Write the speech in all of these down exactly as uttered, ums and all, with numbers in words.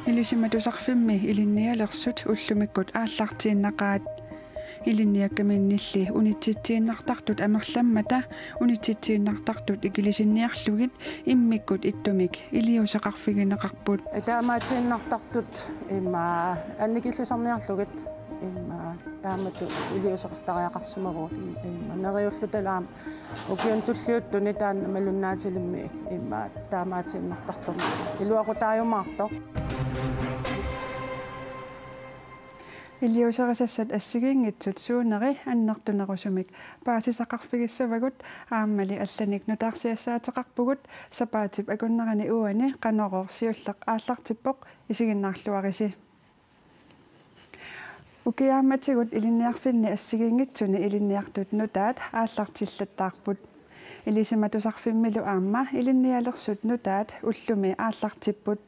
Ilisimatusarfimmi ilinnialersut ullumikkut aallartiinnaqaat. Ilinniakkaminnilli unitsitsiinnartartut amerlammata unitsitsiinnartartut ikilisinniarlugit immikkut ittumik iliuuseqarfigineqarput. Taamaatiinnartartut imma annikillisarniarlugit imma taamatut iliuuseqartariaqarsimavugut imma neriullutalu aamma ukiuni tulliuttuni taanna malunnaatilimmik imma taamaatiinnartartut iluaqutaajumaartoq. Iliuuserisassat assigiinngitsut suuneri annertunerusumik paasisaqarfigissavagut aammali allanik nutaarsiassaateqarpugut sapaatip akunnerani uani Qanorooq siulleq aallartippoq, isiginnaarluarisi. Ukiaammatigut ilinniarfinni assigiinngitsuni ilinniartut nutaat aallartillattaarput. Ilisimatusarfimmilu aamma ilinnialersut nutaat ullumi aallartipput.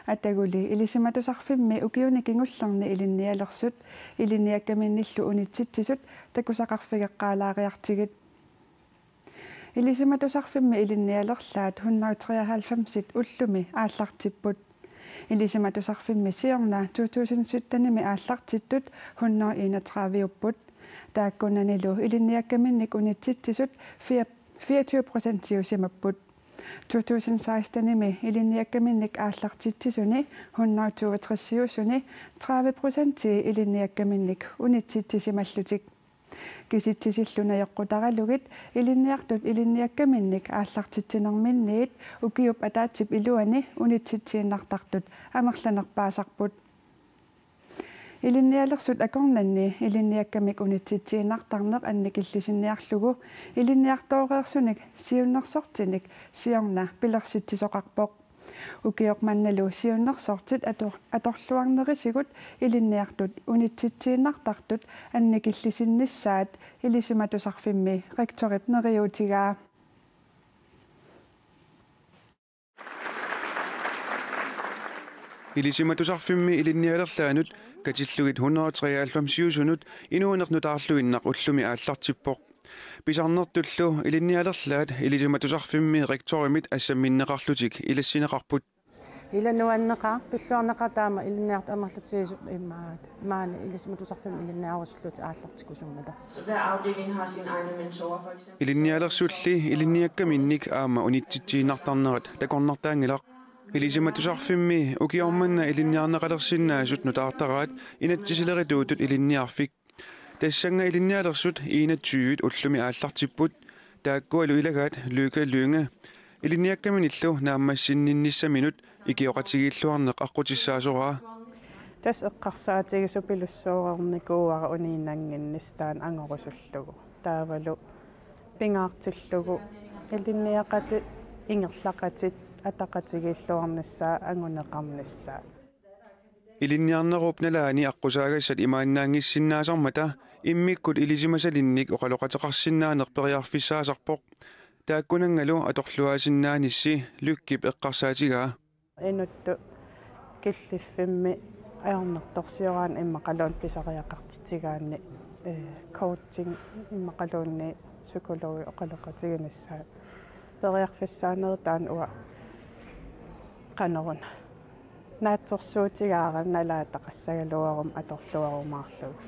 Ataguli Ilisimatusarfimmi ukiuni kingullerni ilinnialersut ilinniakkaminnillu unitsitsisut takusaqarfigeqqaalaariartigit. Ilisimatusarfimmi ilinnialerlaat hundrede treoghalvfemsit ullumi aallartipput. Ilisimatusarfimmi siorna to tusind syttenimi aallartittut hundrede enogtredive-upput. Taakkunanilu ilinniakkaminnik unitsitsisut fire-, fireogtyve procentiusimapput. To tusind sekstenimi ilinniakkaminnik aallartitsisuni hundrede toogtresiusuni tredive procentii ilinniakkaminnik unitsitsisimallutik. Kisitsisillu najoqqutaralugit ilinniartut ilinniakkaminnik aallartitsinerminniit ukiup ataatsip iluani unitsitsiinnartartut amerlanerpaasarput. Ilinnialersut akornanni ilinniakkamik unitsitsiinnartarneq annikillisinniarlugu ilinniartooreersunik siunnersortinik siorna pilersitsisoqarpoq. Ukioq mannalu siunnersortit ator-, atorluarnerisigut ilinniartut unitsitsiinnartartut annikillisinnissaat Ilisimatusarfimmi rektorip neriuutigaa. Ilisimatusarfimmi ilinnialerlaanut katillugit hundrede treoghalvfemsiusunut inuuneq nutaarluinnaq ullumi aallartippoq. Pisarnertullu ilinnialerlaat Ilisimatusarfimmi rektorimit assamminneqarlutik ilassineqarput. Ila nuanneqaaq, pilluarneqaaq taama ilinniartut amerlatigisut immaqa maani Ilisimatusarfimmi ilinniarusullutik aallartikkusummata. Så hver afdeling har sine egne mentorer, for eksempel. Ilinnialersulli ilinniakkaminnik aamma unitsitsiinnartarnerat takornartaanngilaq. Ilisimatusarfimmi ukioq manna ilinniarneqalersinnaasut nutaartaraat inatsisilerituutut ilinniarfik. Tassannga ilinnialersut enogtyve ullumi aallartipput. Taakkualu ilagaat Lykke Lynge ilinniakkaminillu naammassinninnissaminut ikioqatigiilluarneq aqqutissaasoraa. Tassa eqqarsaatigisorujussuarnikuuara uniinnannginnissaq taanna angorusullugu. Taavalu pingaartillugu ilinniaqatit ingerlaqatit ataqatigiilluarnissaat anguneqarnissaat. Ilinniarnerup nalaani aqqusaagassat imaannaanngissinnaasarmata immikkut ilisimasalinnik oqaloqateqarsinnaaneq periarfissaasarpoq. Taakkunanngalu atorluaasinnaanissi Lykkep eqqarsaatigaa. Inuttut killiffimmi ajornartorsioraaneq immaqaluunniit pisariaqartitsigaanni, eh, coaching immaqaluunniit psykologi oqaloqatiginissaat. Periarfissaanerit taanna uanga qanoruna naatsorsuutigaara nalaataqassagaluaruma atorluarumaarlugu.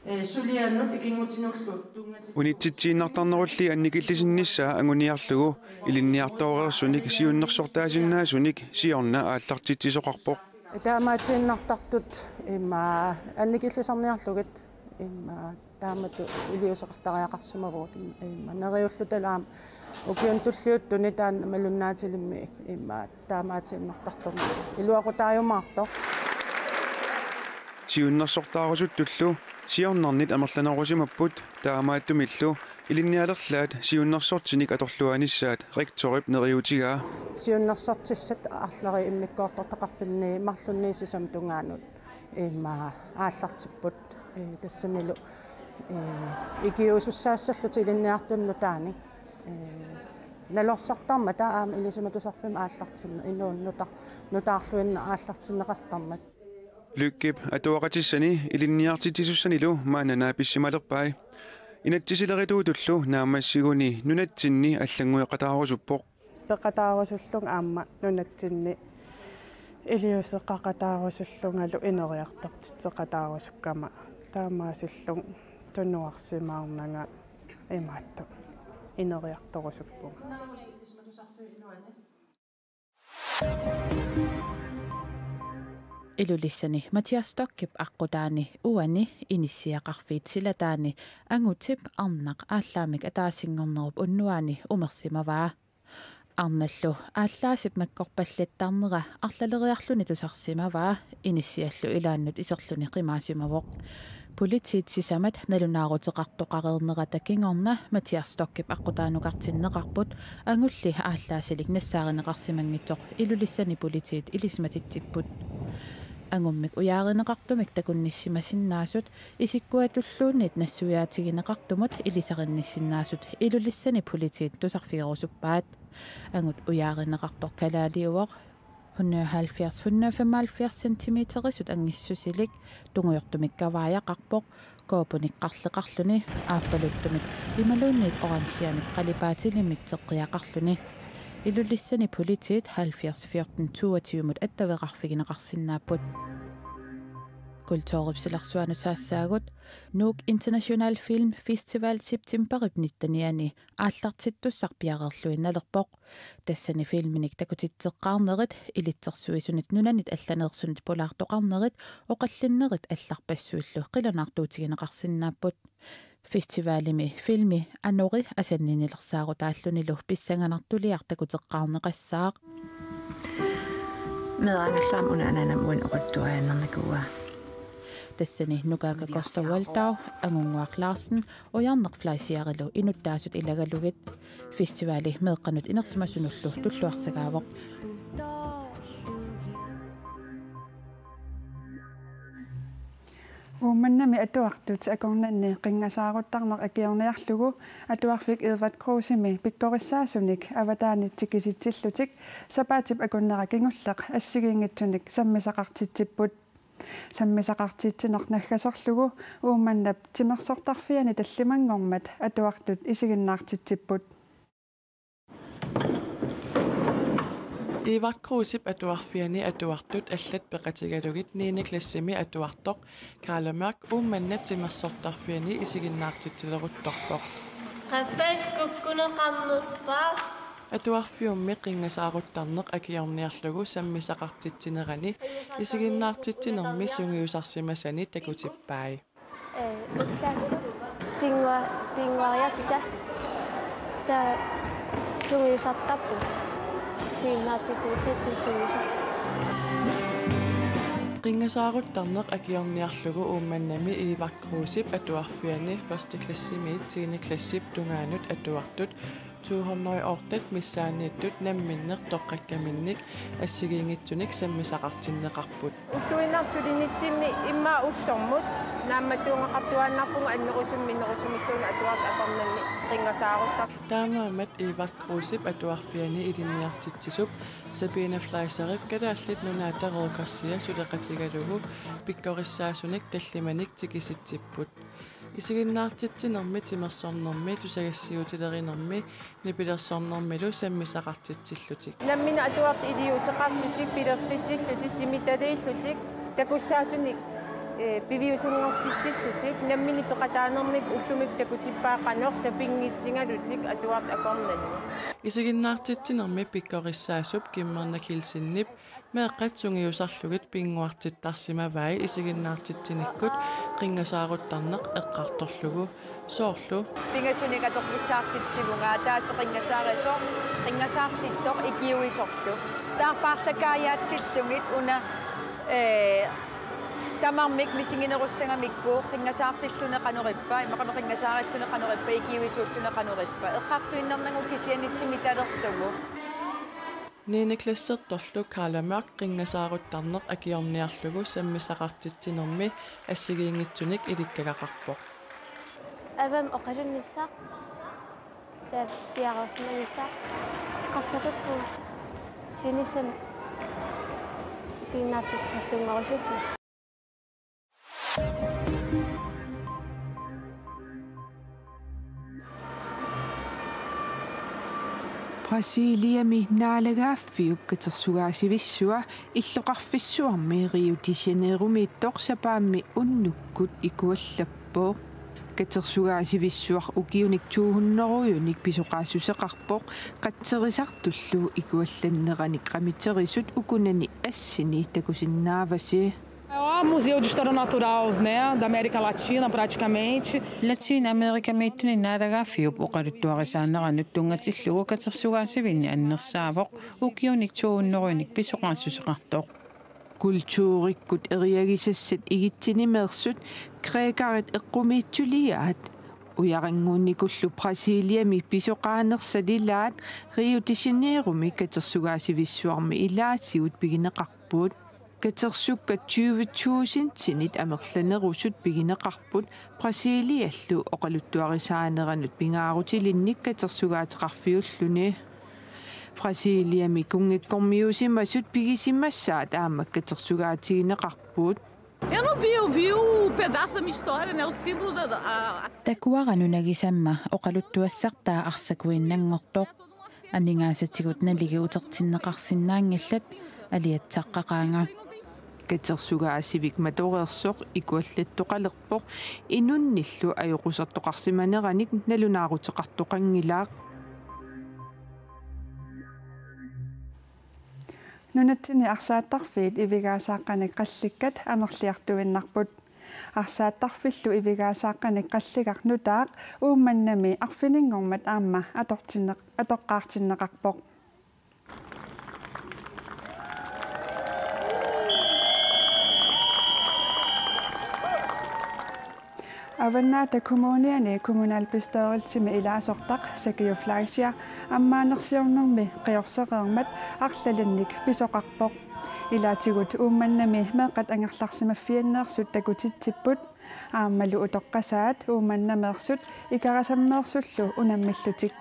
Eh, suliannut ikinngutinullu tunngatit- Unitsitsiinnartarnerulli annikillisinnissaa anguniarlugu ilinniartooreersunik siunnersortaasinnaasunik siorna aallartitsisoqarpoq. Taamaatiinnartartut imma annikillisarniarlugit imma taamatut iliuuseqartariaqarsimavugut imma neriullutalu aamma ukiuni tulliuttuni taanna malunnaatilimmik imma taamaatiinnartartut iluaqutaajumaartoq. Siunnersortaarusuttullu siornarnit amerlanerusimapput, taamaattumillu ilinnialerlaat siunnersortinik atorluaanissaat rektorip neriuutigaa. Siunnersortissat arlallit immikkoortortaqarfinni marlunnik sisamat tungaanut imma aallartipput, eh, tassanilu, eh, ikiuussussaassallutik ilinniartunut nutaanik. Eh, nalorsartarmata aamma Ilisimatusarfimmi aallartinneq inuuneq nutar-, nutaarluinnaq aallartinneqartarmat. Lykkep atuaqatissani ilinniartitsisussanilu maanna naapissimalerpai. Inatsisilerituutullu naammassiguni nunatsinni allanngueqataarusuppoq. Peqataarusullunga aamma nunatsinni iliuuseqaqataarusullungalu ineriartortitseqataarusukkama taamaasillunga tunuarsimaarnanga imaattoq ineriartorusuppunga. Ilulissani Mathias Stockip aqqutaani uani inissiaqarfiit silataani angutip arnaq aallaammik ataasinngornerup unnuaani umersimavaa. Arnallu aallaasip makkorpallattarnera arlaleriarluni tusarsimavaa inissiallu ilaannut iserluni qimaasimavoq. Politiit sisamat nalunaaruteqartoqareernerata kingorna Mathias Stockip aqqutaanukartinneqarput angulli aallaasilik nassaarineqarsimanngitsoq Ilulissani politiit ilisimatitsipput. Angummik ujaarineqartumik takunnissimasinnaasut isikkuatulluunniit nassuiaatigineqartumut ilisarinnissinnaasut Ilulissani politiit tusarfigerusuppaat. Angut ujaarineqartoq kalaaliuvoq hundrede og halvfjerds, hundrede og femoghalvfjerds centimeterisut angissusilik, tungujortumik kavaajaqarpoq, koopunik qarleqarluni, aappaluttumik imaluunniit orangiamik qalipaatilimmik teqqiaqarluni. Ilulissani politiit halvfjerds fjorten toogtyvemut attaveqarfigineqarsinnaapput. Kulturip silarsuanut saassaagut. Nuuk International Film Festival septemberip nittenianni aallartittussaq piareerluinnalerpoq. Tassani filminik takutitseqqaarnerit, ilitsersuisunit nunanit allaneersunit pulaartoqarnerit oqallinnerit allarpassuillu qilanaartuutigineqarsinnaapput. Festivalimi filmi Anori asanninnilersaarutaallunilu pissanganartuliaq takuteqqaarneqassaaq. Meeraangallarama una anaanama uani oqaluttuariaannarnikuuaa. Tassani Nukaaka Koster Waldau, Angunnguaq Larsen, Ujarneq Fleischerilu inuttaasut ilagalugit. Festivali meeqqanut inersimasunullu tulluarsagaavoq. Uummannami atuartut akornanni qinngasaaruttarneq akiorniarlugu atuarfik Edvard Krusemi pikkorissaasunik avataanit tikisitsillutik sapaatip akunnera kingulleq assigiinngitsunik sammisaqartitsipput. Sammisaqartitsineq naggaserlugu Uummannap timersortarfiani tallimanngormat atuartut isiginnaartitsipput. Edvard Krusep atuarfiani atuartut allat peqatigalugit niende klassimi atuartoq Karla Mørch Uummannap timersortarfiani isiginnaartitsileruttorpoq. Qaffaskukkuneqarnerpaaq. Atuarfiummi qinngasaaruttarneq akiorniarlugu sammisaqartitsinerani isiginnaartitsinermi sungiusarsimasani takutippai. Ee, ullaaq pinngua-, pinnguariarluta taava sungiusartarpugut. Isiginnaartitsissatsinnut sungiusartarpugut. Qinngasaaruttarneq akiorniarlugu Uummannami Edvard Krusep atuarfiani første klassimiit tiende klassip tungaanut atuartut to hundrede og otte missaanniittut namminneq toqqakkaminnik assigiinngitsunik sammisaqartinneqarput. Ulluinnarni sulinitsinni immaqa ullormut naammattuungaqartuaannarpugut annerusumik minnerusumilluunniit atuartut akornanni qinngasaaruttartut. Taamaammat Edvard Krusep atuarfiani ilinniartitsisup Sabine Fleischerip Kalaallit Nunaata Røde Korsia suleqatigalugu pikkorissaasunik tallimanik tikisitsipput. Isiginnaartitsinermi, timersornermi, tusagassiuutilerinermi nipilersornermilu sammisaqartitsillutik. Namminneq atuartut iliuuseqarlutik, pilersitsillutik, timitaliillutik, takussaasunik, ee, piviusunngortitsillutik, nammineq peqataanermik ullumi takutippaa qanoq sapinngitsigalutik atuartut akornanni. Isiginnaartitsinermi pikkorissaasup Kimmernak Hilsenip meeqqat sungiusarlugit pinnguartittarsimavai isiginnaartitsinikkut qinngasaaruttarneq eqqartorlugu, soorlu: Pingasunik atorfissaqartitsivunga ataaseq qinngasaarisoq, qinngasaartittoq ikiuisorlu. Taava paarlakaajaatsillugit una, ee, tamarmik misiginerussagamikku qinngasaartilluni qanoq ippa, immaqa qinngasaarilluni qanoq ippa, ikiuisuulluni qanoq ippa. Eqqartuinnarnagu kisianni timitalerlugu. Niende klassertorlu Karla Mørch qinngasaaruttarneq akiorniarlugu sammisaqartitsinermi assigiinngitsunik ilikkagaqarpoq. Avammi oqalunnissaq, taava piareersimanissaq, eqqarsatuppugut siunissami isiginnaartitsisartunngorusulluni. Brasiliami naalagaaffiup katersugaasivissua illoqarfissuarmi Rio de Janeiromiittoq sapaammi unnukkut ikuallappoq. Katersugaasivissuaq ukiunik to hundredenik pisoqaassuseqarpoq, qatserisartullu ikuallanneranik qamiterisut ukunani assini takusinnaavasi. É o Museu de História Natural, né, da América Latina, praticamente. Latin Amerikamiittuni naalagaaffiup oqaluttuarisaaneranut tunngatillugu katersugaasivinni annersaavoq, ukiunik to hundredenik pisoqaassuseqartoq. Kulturikkut eriagisassat Egyptinimeersut, grækerit eqqumiitsuliaat, ujarannguunikullu Brasiliami pisoqaanersat ilaat Rio de Janeiromi katersugaasivissuarmi ilaatigut pigineqarput. Katersukkat tyve tusindinit amerlanerusut pigineqarput Brasiliallu oqaluttuarisaaneranut pingaarutilinnik katersugaateqarfiulluni. Brasiliami kunngikkormiuusimasut pigisimasaat aamma katersugaatigineqarput. Eu não vi, eu vi o pedaço da minha história, né? O símbolo da, da, a, a Takuara nunagisamma oqaluttuassartaa arsakuinnanngortoq. Aningaasatigut naligi utertinneqarsinnaanngillat, aliatsaqqaqaanga. Katersugaasivik matoreersoq ikuallattoqalerpoq, inunnillu ajoqusertoqarsimaneranik nalunaaruteqartoqanngilaq. Nunatsinni arsaattarfiit ivigaasaaqqanik qallikkat amerliartuinnarput. Arsaattarfillu ivigaasaaqqanik qalligaq nutaaq Uummannami arfininngormat aamma atortinneq-, atoqqaartinneqarpoq. Avannaata Kommuniani kommunalbestyrelsimi ilaasortaq Sakiu Fleischer ammaanersiornermi qiorsereermat arlalinnik pisoqarpoq. Ilaatigut Uummannami meeqqat angerlarsimaffianneersut takutitsipput. Aammalu utoqqasaat Uummannameersut Ikerasammeersullu unammillutik.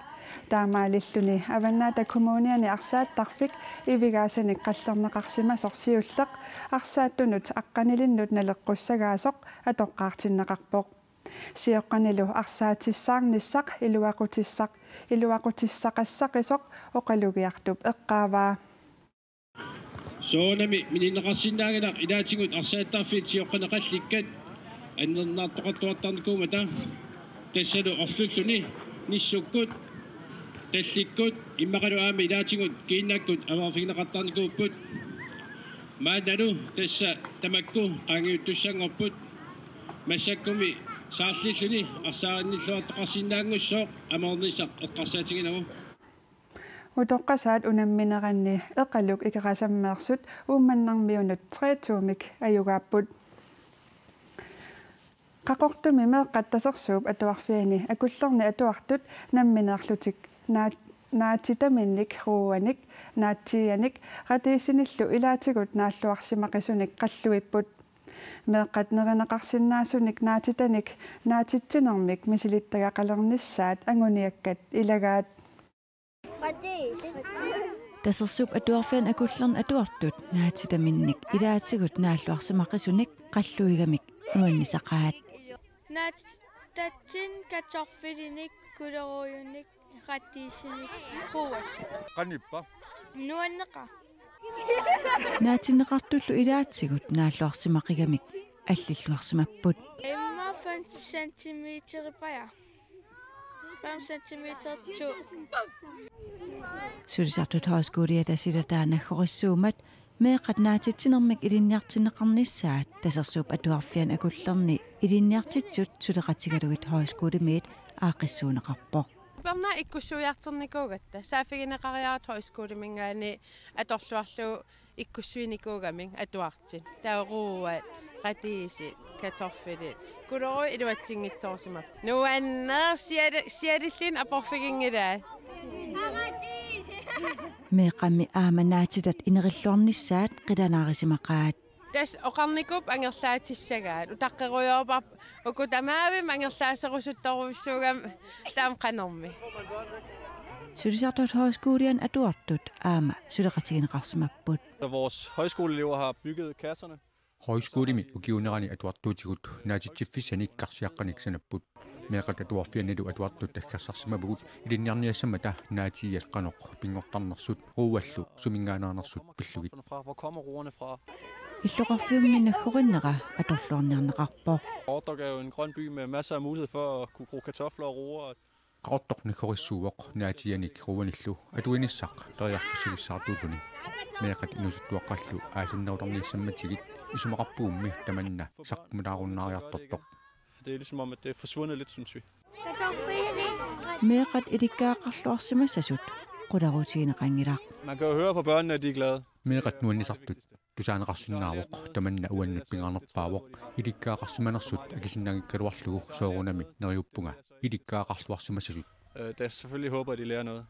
Taamaalilluni Avannaata Kommuniani arsaattarfik ivigaasanik qallerneqarsimasoq siulleq arsaattunut aqqanilinnut naleqqussagaasoq atoqqaartinneqarpoq. Sioqqanilu arsaatissaarnissaq iluaqutissaq-, iluaqutissaqassaqisoq oqalugiartup eqqaavaa. Soorunami mininneqarsinnaanngilaq ilaatigut arsaattarfiit sioqqaneqallikkat annernaartoqartuartarnikuummata. Tassalu orlulluni nissukkut, tallikkut, immaqalu aamma ilaatigut kiinnakkut amerfigineqartarnikuupput. Maannalu tassa tamakku qaangiuttussanngorput. Massakkumi saarlilluni arsaarinnilluartoqarsinnaanngussooq amoornissaq eqqarsaatiginagu. Utoqqasaat unammineranni Eqaluk Ikerasammeersut Uummannarmiunut tre to-mik ajugaapput. Qaqortumi meeqqat Tasersuup Atuarfiani akullerni atuartut nammineerlutik naat-, naatitaminnik, ruuanik, naatsiianik, ratiisinillu ilaatigut naalluarsimaqisunik qalluipput. Meeqqat nerineqarsinnaasunik naatitanik naatitsinermik misilittagaqalernissaat anguniakkat ilagaat. Tasersuup Atuarfiani akullerni atuartut naatitaminnik ilaatigut naalluarsimaqisunik qalluigamik nuannisaqaat. Naatitatsinnik kartoffelinik, gulerodynik, ratiisinillu ruuanik. Qanippa? Nuanneqaaq. Naatinneqartullu ilaatigut naalluarsimaqigamik allilluarsimapput. Immaqa fem centimeter paja. Fem centimeter to. Sulisartut Højskoliata silataa naggorissuummat meeqqat naatitsinermik ilinniartinneqarnissaat Tasersuup Atuarfiani akullerni ilinniartitsisut suleqatigalugit højskolemiit aaqqissuunneqarpoq. Upernaaq ikkussuiartornikuugatta, saaffigineqariarutta højskoleminngaanniit atorluarlugu ikkussuinikuugamik atuartut. Taava ruuat, ratiisit, kartoffelit. Gulerod iluatsinngitsoorsimavoq. Nuanneq siali-, sialilluunniit aporfiginngilaat. Meeqqami aamma naatitat inerilluarnissaat qilanaarisimaqaat. Tassa oqarnikuupput angerlaatissagaat. Utaqqerujoorparput uku tamavimmik angerlaaserusuttorujussuugami taama qanermi. Sulisartut Højskoliani atuartut aamma suleqatigineqarsimapput. Så vores højskoleelever har bygget kasserne. Højskolimi ukiuunerani atuartuutigut naatitsiffissanik karsiaqqanik sanapput. Meeqqat atuarfiannilu atuartut aggersarsimavugut ilinniarniassammata naatiiat qanoq pinngortarnersut, ruuallu suminngaanneernersut pillugit. Illoqarfiup naggorinera atorluarniarneqarpoq. Qaqortoq er jo en grøn by med masser af mulighed for at kunne gro kartofler og roer. Qaqortoq naggorissuuvoq naatiianik ruuanillu atuinissaq periarfissagissaartuulluni. Meeqqat inuusuttuaqqallu aallunnerulerniassammatigit isumaqarpugummi tamanna saqqummilaarunnaariartortoq. Det er ligesom om, at det er forsvundet lidt, synes vi. Meeqqat ilikkagaqarluarsimassasut qularutigineqanngilaq. Man kan jo høre på børnene, at de er glade. Meeqqat nuannisartut tusaaneqarsinnaavoq, tamanna uannut pingaarnerpaavoq. Ilikkagaqarsimanersut akisinnaanngikkaluarlugu soorunami neriuppunga ilikkagaqarluarsimassasut. Øh, det jeg selvfølgelig håber, at de lærer noget.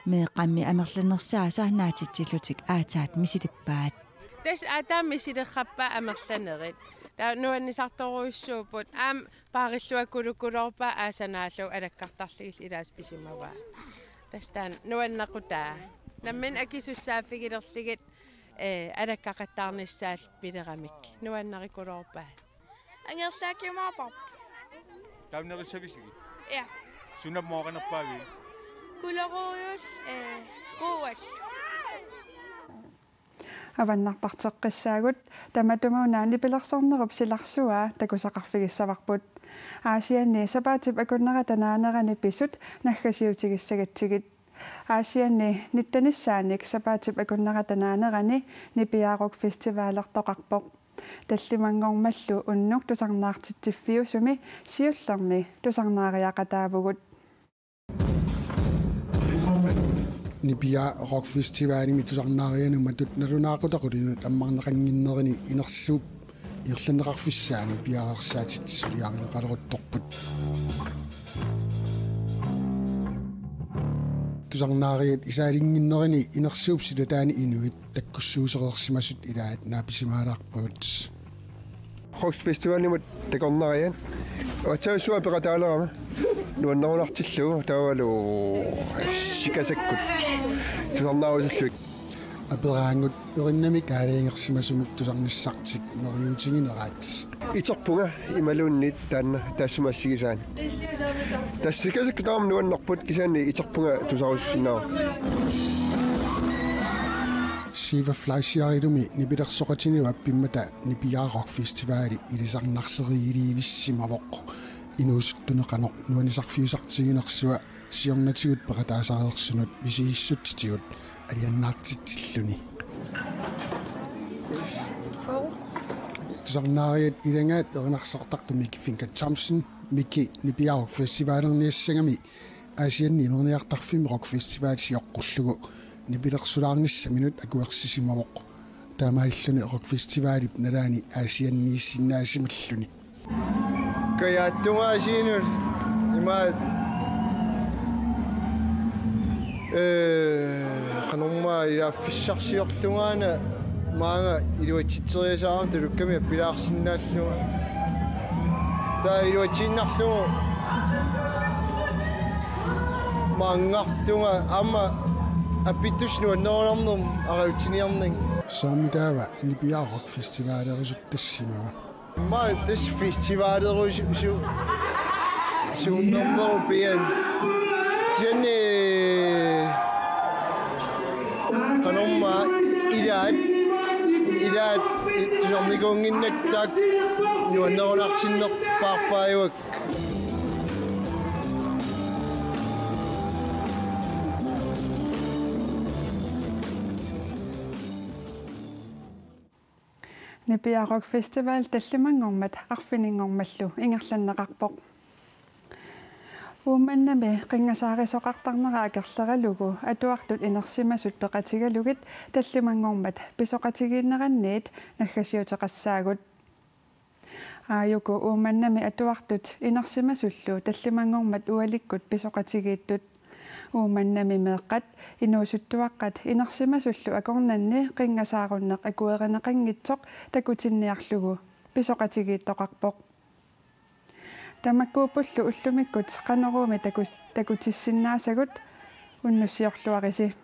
Meeqqammi amerlanersaasa naatitsillutik aatsaat misilippaat. Tassa aatsaat misileqqappaa amerlanerit. Taava nuannisartorujussuupput, aamma paarilluakkulukkuloorpaa aasaq naallugu alakkartarlugit ilaasa pisimavaa. Tassa taanna nuannaqutaa. Nammineq akisussaaffigilerlugit, eh, alakkaqattaarnissaat pileramik. Nuannarikuloorpaat. Angerlaakkiumaarparput. Taava nerissavisigit? Ja. Suna mooqanerpaavigit? Kuloruujus, eh, ruual. Avannarparteqqissaagut, tamatumuuna nipilersornerup silarsuaa takusaqarfigissavarput. Aasianni sapaatip akunnerata naanerani pisut naggasiutigissagatsigit. Aasianni nittenissaanik sapaatip akunnerata naanerani Nipiaa Rock Festivalertoqarpoq. Tallimanngormallu unnuk tusarnaartitsiffiusumi siullermi tusarnaariaqataavugut. Nipiaa Rock Festivalimi tusarnaarianumatut nalunaaqutaq qulinut ammarneqannginnerini inersuup ingerlanneqarfissaani piareersaatitsilluarneqaleruttorput. Tusarnaariat isaalinnginnerini inersuup silataani inuit takkussuusereersimasut ilaat naapisimaalaarpagut. Rock Festivalimut takornariat. Uatsavissuaq peqataalerama. Nuannerunartillugu taavalu sikasakkut tusarnaarusullugit. Aperaangut erinamik aalajangersimasumut tusarnissartik neriuutigineraat. Iterpunga imaluunniit taanna taassuma assigisaani. Tassa sikasakkut taama nuannerput kisianni iterpunga tusarusussinnaavoq. Siva Fleischerip nipilersoqatinilu appimmata Nipiaa Rock Festivali ilisarnarseriiliivissimavoq. Inuusuttunut qanoq nuannisarfiusartiginersua siornatigut peqataasareersunut misigissutsitigut alianaartitsilluni. Tusarnaariat ilagaat erinarsortartut Miki Fencker Thomsen, Miki, Nipiaa Rock Festivalerniassagami Aasianni imerniartarfimmi Rock Festival sioqqullugu nipilersulaarnissaminut akuersisimavoq. Taamaalilluni Rock Festivalip nalaani Aasianniissinnaasimalluni. Kajaattungaasiinut imaat, eh, qanormaa ilaaffissarsiorlungaana maanga iluatsitseriasaarama tulukkami appilaarsinnaallunga. Taava iluatsiinnarlugu maanngartunga aamma appittussat nuannerunarnermik arajutsiniarninga. Soormi taava Nipiaa Rock Festivalerusuttassimava? Aamma tassa festivalerus-, su-, suunnernerupian. Kisianni qanormaa ilaat, ilaat tusarnikuunnginnakkit taakku nuannerunartinnerpaarpaajuakka. Nipiaa Rock Festival tallimanngormat arfininngormallu ingerlanneqarpoq. Uummannami qinngasaarisoqartarnera akerleralugu atuartut inersimasut peqatigalugit tallimanngormat pisoqatigiinneranniit naggasiuteqassaagut. Aajuku Uummannami atuartut inersimasullu tallimanngormat ualikkut pisoqatigiittut. Uummannami meeqqat inuusuttuaqqat inersimasullu akornanni qinngasaarunneq akuerineqanngitsoq takutinniarlugu pisoqatigiittoqarpoq. Tamakkuuppullu ullumikkut Qanoruumi takus-, takutissinnaasagut unnussiorluarisi.